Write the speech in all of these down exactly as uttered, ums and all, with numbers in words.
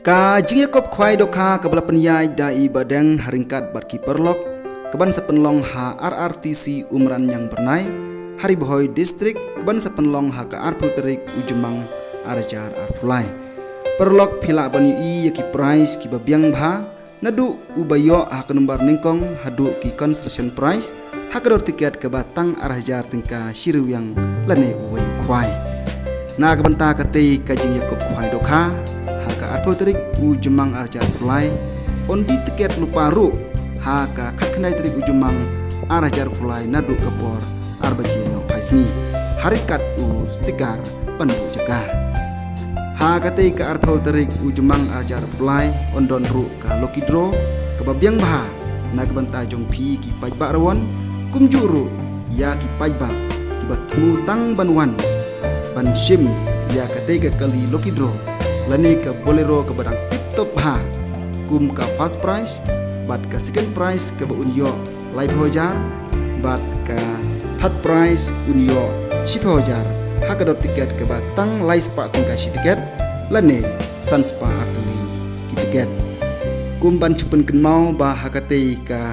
Ka jingïakob khwai dohkha kaba la pynïaid da i Bah Deng ha ryngkat bad ki paralok, kaban sa pynlong ha R R T C Umraniang Byrnai, ha Ri Bhoi District, kaban sa pynlong ha ka arphew tarik u Jymmang ar hajar arphew lai. Paralok, phi lah ban ïohi ïa ki prize kiba biang bha, naduh uba ïoh ha ka nombar nyngkong haduh ki consolation prize ha ka dor tiket kaba tang ar hajar tyngka shi ryngwiang lane uwei u khwai. Na ka bynta katei ka jingïakob khwai dohkha ha ka arphew tarik u Jymmang ar hajar arphew lai, yn die tiket lypa ruh ha ka khatkhyndai tarik u Jymmang ar hajar arphew lai naduh ka por ar baje nohphai sngi, ha ryngkat u sticker ban buh jaka. Ha katei ka arphew tarik u Jymmang ar hajar arphew lai, yn don ruh ka lucky draw kaba biang bha na ka bynta jong phi ki paidbah Rawon, kumjuh ruh ïa ki paidbah kiba thmu tang ban wan ban shim ïa katei ka kali lucky draw lane ka Bolero kaba dang tip top bha, kum ka first prize bad ka second prize kaba un ïoh laiphew hajar, bad ka third prize un ïoh shiphew hajar ha ka dor tiket kaba tang lai spah tyngka shi tiket lane san spah ar tylli ki tiket. Kum ban shu pynkynmaw ba ha katei ka,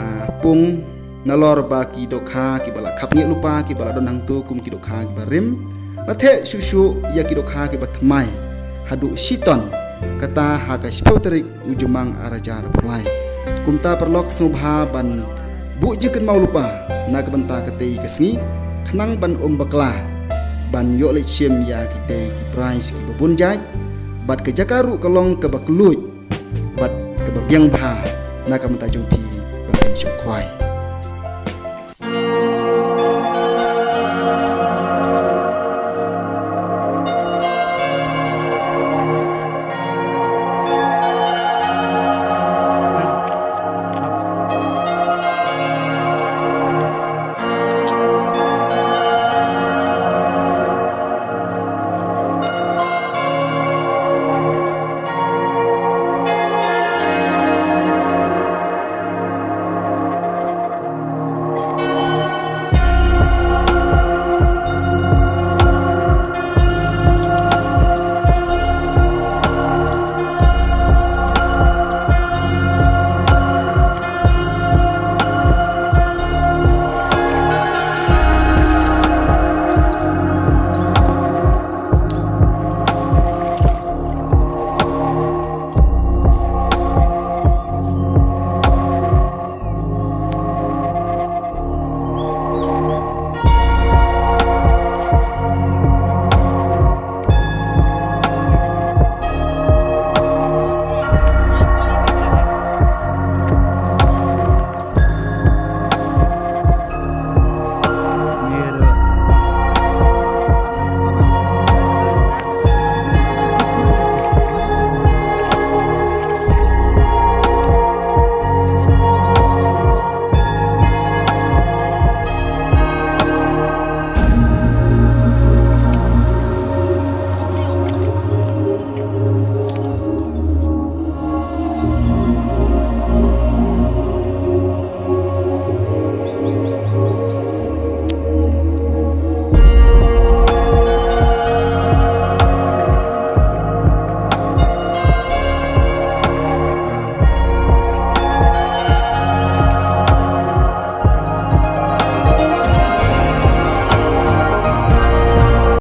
ah, pung, nalor ba ki dohkha kiba la khapngiah lypa kiba la don hangto kum ki dohkha kiba rim, la theh shuh shuh ïa ki dohkha kiba thymmai haduh shi ton, kata ha ka shiphew tarik u Jymmang ar hajar arphew lai. Kumta paralok, sngewbha ban buh jingkynmaw lypa na ka bynta katei ka sngi, khnang ban ym bakla ban ïoh leit shim ïa kitei ki prize kiba bun jait, bad ka jaka ruh ka long kaba kylluid bad kaba biang bha na ka bynta jong phi ba phin shong khwai.